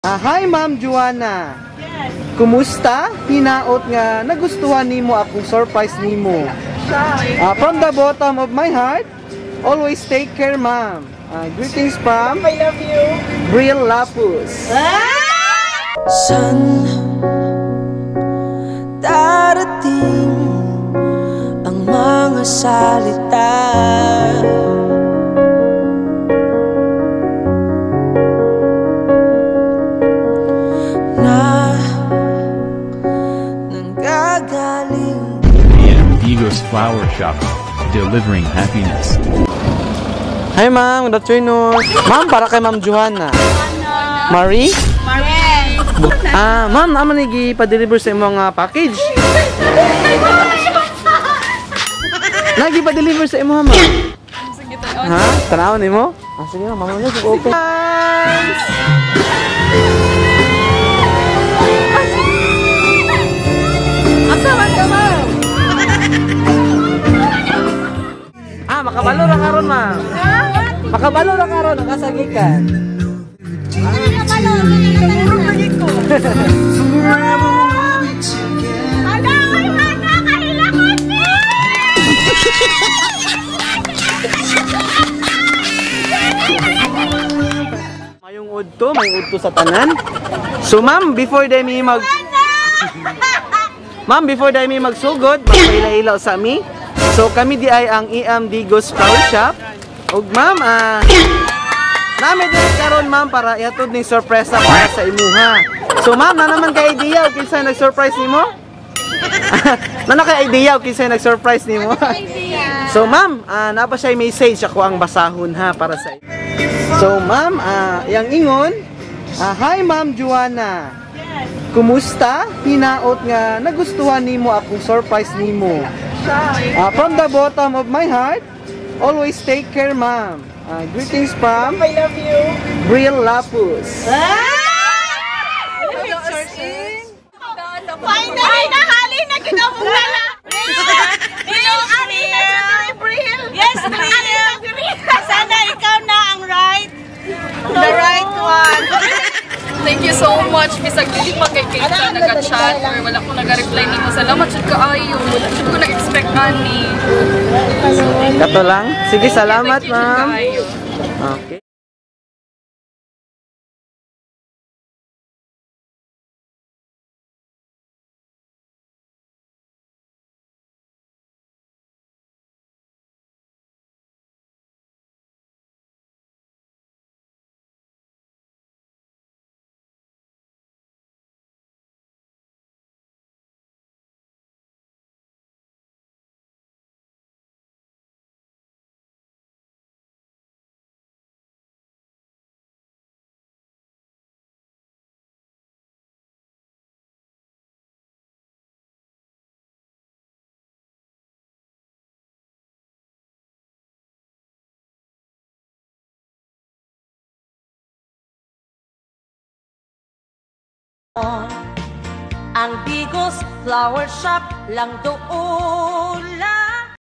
Hi, Ma'am Joanna. Kumusta? Hinaot nga nagustuhan nimo akong surprise nimo. From the bottom of my heart, always take care, ma'am. Greetings from I love you. Brill Lapus. San darating ang mga salita na nanggagaling? AM Digos Flower Shop, delivering happiness. Hi, ma'am, good afternoon. Ma'am, para kay Ma'am Joanna. Marie? Ma'am, naman ni pa-deliver sa imong package. Nagi pa-deliver sa imo, ma'am. Ha? Tanawon nimo? Sige, ma'am, mamaya kung open. Asa man ka, ma'am? Makabalo ra karon, ma'am. Makabalo ra karon nakasagikan. Mayong udto, may udto sa tanan. So ma'am, before day mi magsugod, magpaila-ila sa mi. So kami di ay ang EM Digos Flower Shop. Ug ma'am, nami diri karon, ma'am, para ihatod ning sorpresa para sa imuha. So ma'am, na naman kay idea og kinsa nag-surprise nimo? Na kay idea og kinsa nag-surprise nimo? So ma'am, naa pa siya message ako ang basahon ha para sa. So ma'am, yang ingon, hi, Ma'am Joanna. Kumusta? Hinaot nga nagustuhan nimo akong surprise nimo. From the bottom of my heart, always take care, ma'am. Greetings from I love you. Brill Lapus. Finally, nahali na ginamong na. Bril, ari na siya diri, Bril. Yes, Bril. Sana ikaw na ang right. The right one. Thank you so much, Miss Agdili, pa kay Keita nag-chat or wala ko nag-reply nimo. Salamat jud kaayo. Wala jud ko nag-expect ani. Kato lang. Sige, salamat, Thank you jud ma'am. kaayo. Okay. Ang Digos Flower Shop lang doon.